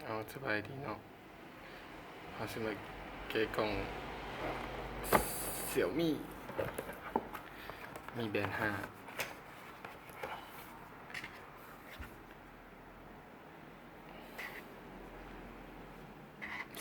ເອົາ ສະບາຍດີເນາະ, ເຮົາຊິມາແກະກ່ອງ Xiaomi Mi Band ຫ້າ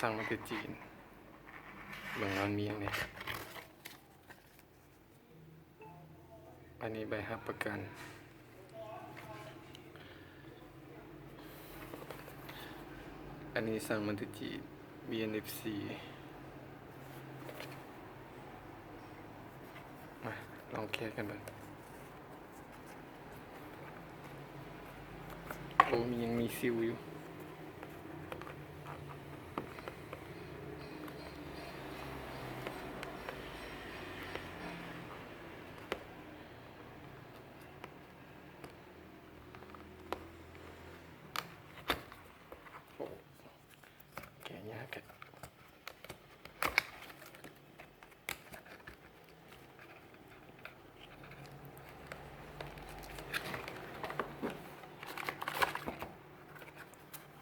ສັ່ງມາແຕ່ຈີນ. ເບິ່ງວ່າມັນມີຫຍັງແດ່. ອັນນີ້ໃບຮັບປະກັນ. ອັນນີ້ສັ່ງມາແຕ່ຈີນ B N F C. ມາລອງແກະກັນເບິ່ງ. ໂອ້ ມີ ຍັງມີຊິວຢູ່. ໂອ້ ແກະຍາກແທ້.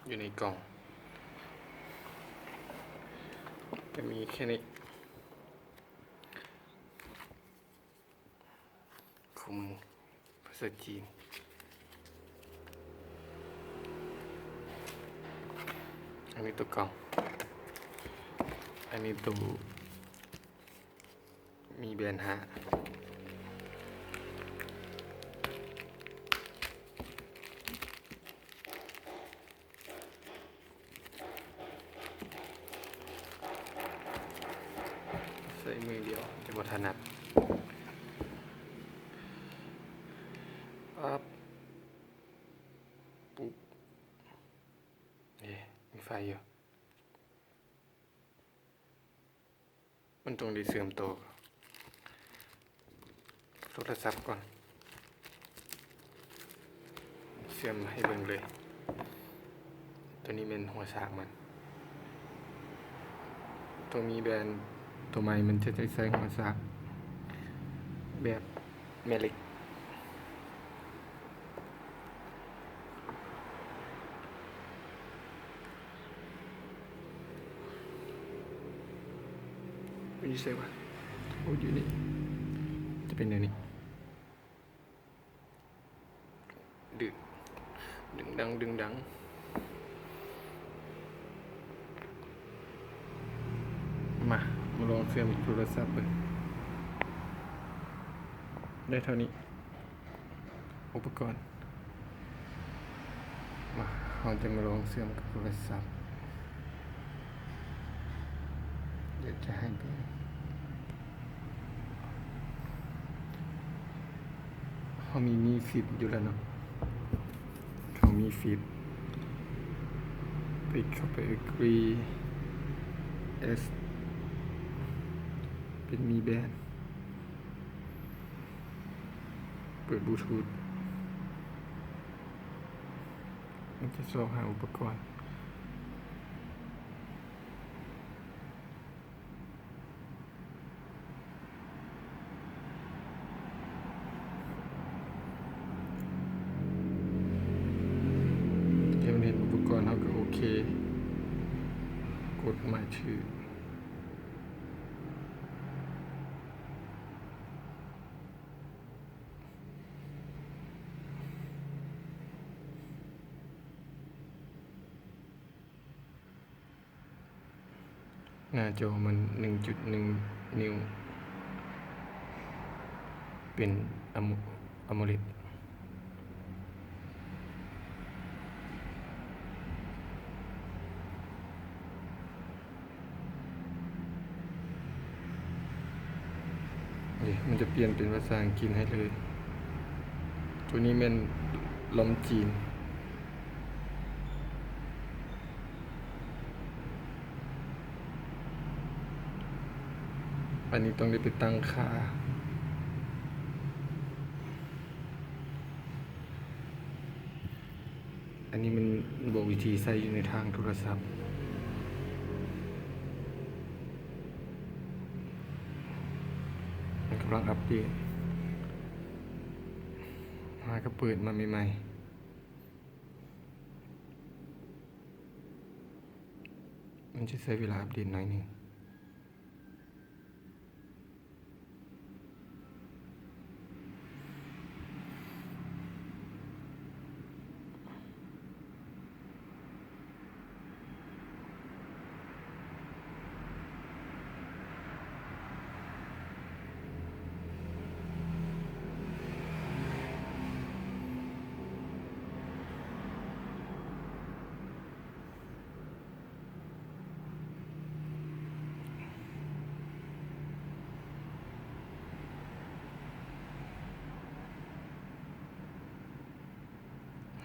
ຢູ່ໃນກ່ອງກະມີແຄ່ນີ້. ຄູ່ມືພາສາຈີນ. ອັນນີ້ໂຕເກົ່າ, ອັນນີ້ໂຕ Mi Band ຫ້າ. ໃຊ້ມືດຽວຈະບໍ່ຖະໜັດ. ປັບ ປຸບ. ເອີ ມີໄຟຢູ່. ມັນຕ້ອງໄດ້ເຊື່ອມຕໍ່ໂທລະສັບກ່ອນ, ເຊື່ອມໃຫ້ເບິ່ງເລີຍ. ໂຕນີ້ແມ່ນຫົວສາກມັນ. ໂຕ Mi Band ໂຕໃໝ່ມັນຈະໄດ້ໃສ່ຫົວສາກແບບ ແມ່ເຫຼັກ. ມັນຢູ່ໃສວະ? ໂອ້ ຢູ່ນີ້. ຈະເປັນແນວນີ້. ດຶງ ດຶງດັງ ດຶງດັງ. ມາ ມາລອງເຊື່ອມໂທລະສັບເບິ່ງ. ໄດ້ເທົ່ານີ້ ອຸປະກອນ. ມາ ເຮົາຈະມາລອງເຊື່ອມກັບໂທລະສັບ. ດຽວຈະໃຫ້ເບິ່ງ. ເຮົາມີ Mi Fit ຢູ່ແລ້ວເນາະ. ເຮົາມີ Fit ປິດເຂົ້າໄປ Agree As ເປັນ Mi Band. ເປີດ Bluetooth. ມັນຈະຊອກຫາອຸປະກອນ. ເຮັດ ເຮັດອຸປະກອນ ເຮົາກໍໂອເຄ ກົດໝາຍຖືກ. ໜ້າຈໍມັນ ໜຶ່ງຈຸດໜຶ່ງ ນິ້ວ ເປັນ AMO-, AMOLED. ນີ້ ມັນຈະປ່ຽນເປັນພາສາອັງກິດໃຫ້ເລີຍ. ໂຕນີ້ແມ່ນລອມຈີນ. ອັນນີ້ຕ້ອງໄດ້ໄປຕັ້ງຄ່າ. ອັນນີ້ມັນບອກວິທີໃຊ້ຢູ່ໃນທາງໂທລະສັບ. ມັນກຳລັງອັບເດດ. ຫາກໍເປີດມາໃໝ່ໆ. ມັນຈະໃຊ້ເວລາອັບເດດໜ້ອຍໜຶ່ງ.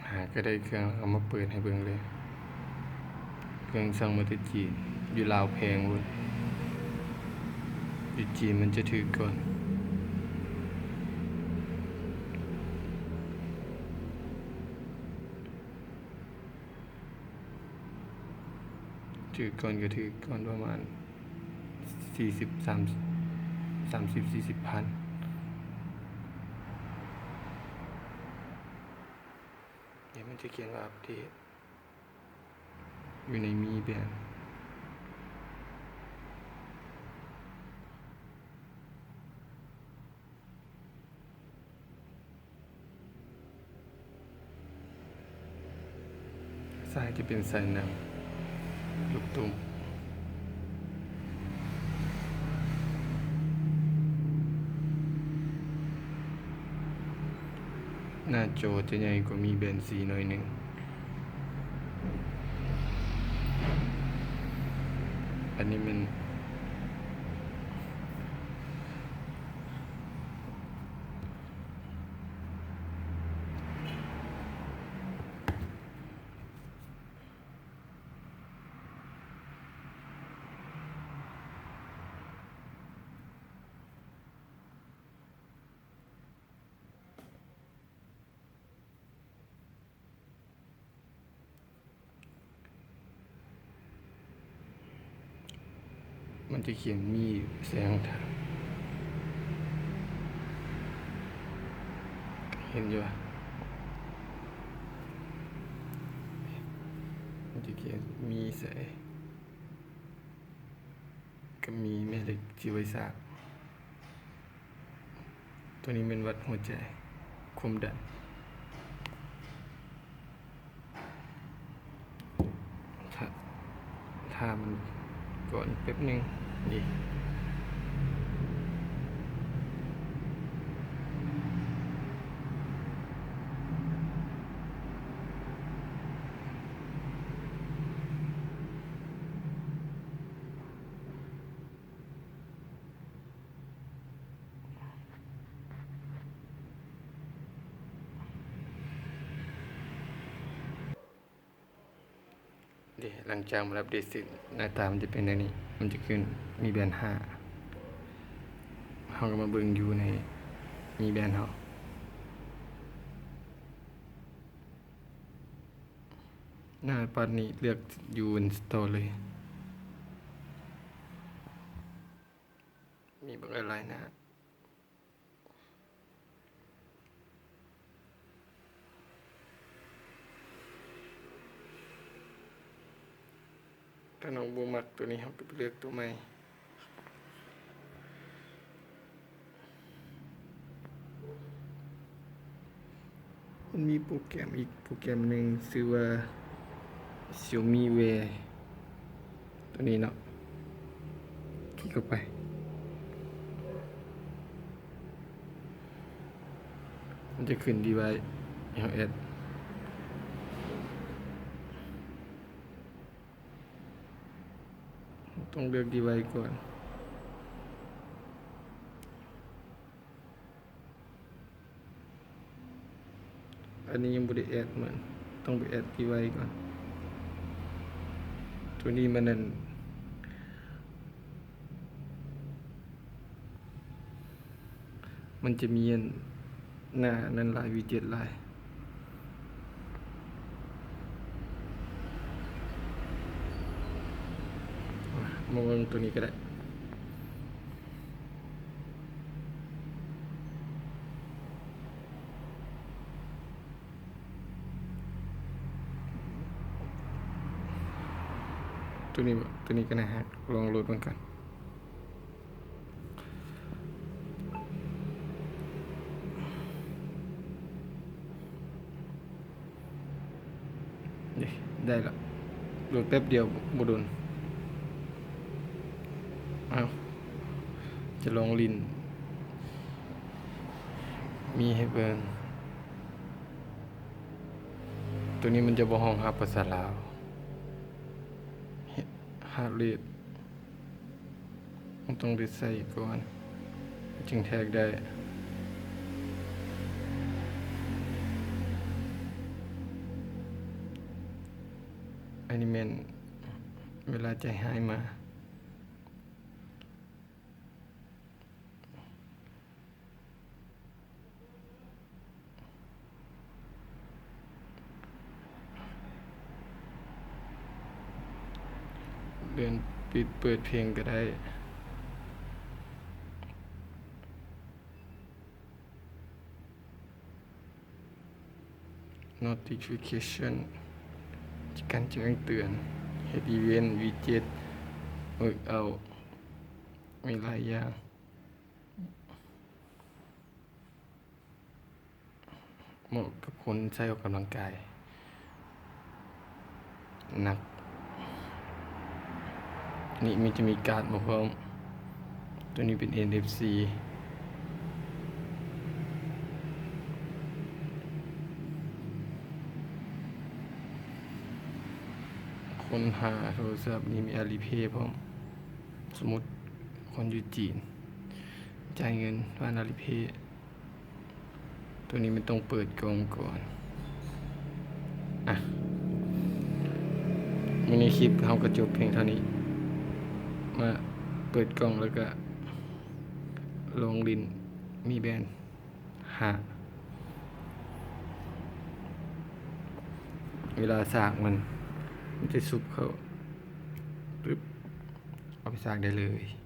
ຫາກະໄດ້ເຄື່ອງ ເອົາມາເປີດໃຫ້ເບິ່ງເລີຍ. ເຄື່ອງສັ່ງມາແຕ່ຈີນ ຢູ່ລາວແພງພຸ້ນ ຢູ່ຈີນມັນຈະຖືກກ່ອນ. ຖືກກ່ອນກະຖືກກ່ອນປະມານສີ່ສິບ ສາມ ສາມສິບ ສີ່ສິບພັນ. ດຽວມັນຈະຂຽນວ່າອັບເດດ ຢູ່ໃນມີແບນ. ສາຍຈະເປັນສາຍໜັງລູກຕຸ້ມ. ໜ້າຈໍຈະໃຫຍ່ກວ່າມີແບນຊີໜ້ອຍໜຶ່ງ. ອັນນີ້ແມ່ນ ມັນຈະຂຽນມີແສງທາງ ເຫັນຢູ່ຫວາ? ມັນຈະຂຽນມີໃສ ກະມີແມ່ເຫຼັກທີ່ໄວ້ສາກ. ໂຕນີ້ແມ່ນວັດຫົວໃຈ ຄວາມດັນ. ຖ້າ ຖ້າມັນກ່ອນແປັບໜຶ່ງ ນີ້. ເດ ຫຼັງຈາກມັນອັບເດດເສັດ ໜ້າຕາມັນຈະເປັນແນວນີ້ ມັນຈະຂຶ້ນມີແບນຫ້າ. ເຮົາກະມາເບິ່ງຢູ່ໃນມີແບນເຮົາ. ໜ້າປັດນີ້ເລືອກຢູ່ອິນສະຕໍເລີຍ ມີບັກຫຼາຍໆໜ້າ. ຖ້ານ້ອງບໍ່ມັກໂຕນີ້ ເຮົາກະໄປເລືອກໂຕໃໝ່. ມັນມີໂປຣແກຣມອີກໂປຣແກຣມໜຶ່ງ ຊື່ວ່າ Xiaomi Wear ໂຕນີ້ເນາະ ຄລິກເຂົ້າໄປ ມັນຈະຂຶ້ນດີໄວສ໌ໃຫ້ເຮົາແອດ. ຕ້ອງເລືອກດີໄວສ໌ກ່ອນ. ອັນນີ້ຍັງບໍ່ໄດ້ແອດມັນ ຕ້ອງໄປແອດດີໄວສ໌ກ່ອນ. ໂຕນີ້ມັນນັ້ນ ມັນຈະມີອັນ ໜ້ານັ້ນຫຼາຍ ວິດເຈັດຫຼາຍ. ມາເບິ່ງໂຕນີ້ກະໄດ້. ໂຕ ຕົວນີ້ບໍ່? ຕົວນີ້ກໍໜ້າຮັກ ລອງໂຫຼດເບິ່ງກ່ອນ. ເດ້ ໄດ້ລະ ໂຫຼດແປັບດຽວ ບໍ່ດົນ. ເອົາ ຈະລອງຫຼິ້ນ ມີໃຫ້ເບິ່ງ. ຕົວນີ້ມັນຈະບໍ່ຮອງຮັບພາສາລາວ. Heart rate ມັນຕ້ອງໄດ້ໃສ່ກ່ອນ ຈຶ່ງແທກໄດ້. ອັນນີ້ແມ່ນເວລາໃຈຮ້າຍມາ. ເລື່ອນປິດເປີດເພງກໍໄດ້. Notification ການແຈ້ງເຕືອນ. ເຮັດ event, widget, workout ມີຫຼາຍຢ່າງ. ເໝາະກັບຄົນໃຊ້ອອກກຳລັງກາຍໜັກ. ນີ້ມັນຈະມີກາດມາພ້ອມ. ຕົວນີ້ເປັນ ເອັນ ເອັຟ ຊີ ຄົ້ນຫາໂທລະສັບ. ນີ້ມີ Alipay ພ້ອມ. ສົມມຸດຄົນຢູ່ຈີນຈ່າຍເງິນຜ່ານ Alipay. ຕົວນີ້ມັນຕ້ອງເປີດກ່ອງກ່ອນ. ອ່ະ ມື້ນີ້ຄລິບເຮົາກໍຈົບພຽງເທົ່ານີ້. ມາເປີດກ່ອງແລ້ວກໍລອງຫຼິ້ນ Mi Band ຫ້າ. ເວລາສາກມັນ ມັນຈະຊຸບເຂົ້າ ປຶບ ເອົາໄປສາກໄດ້ເລີຍ.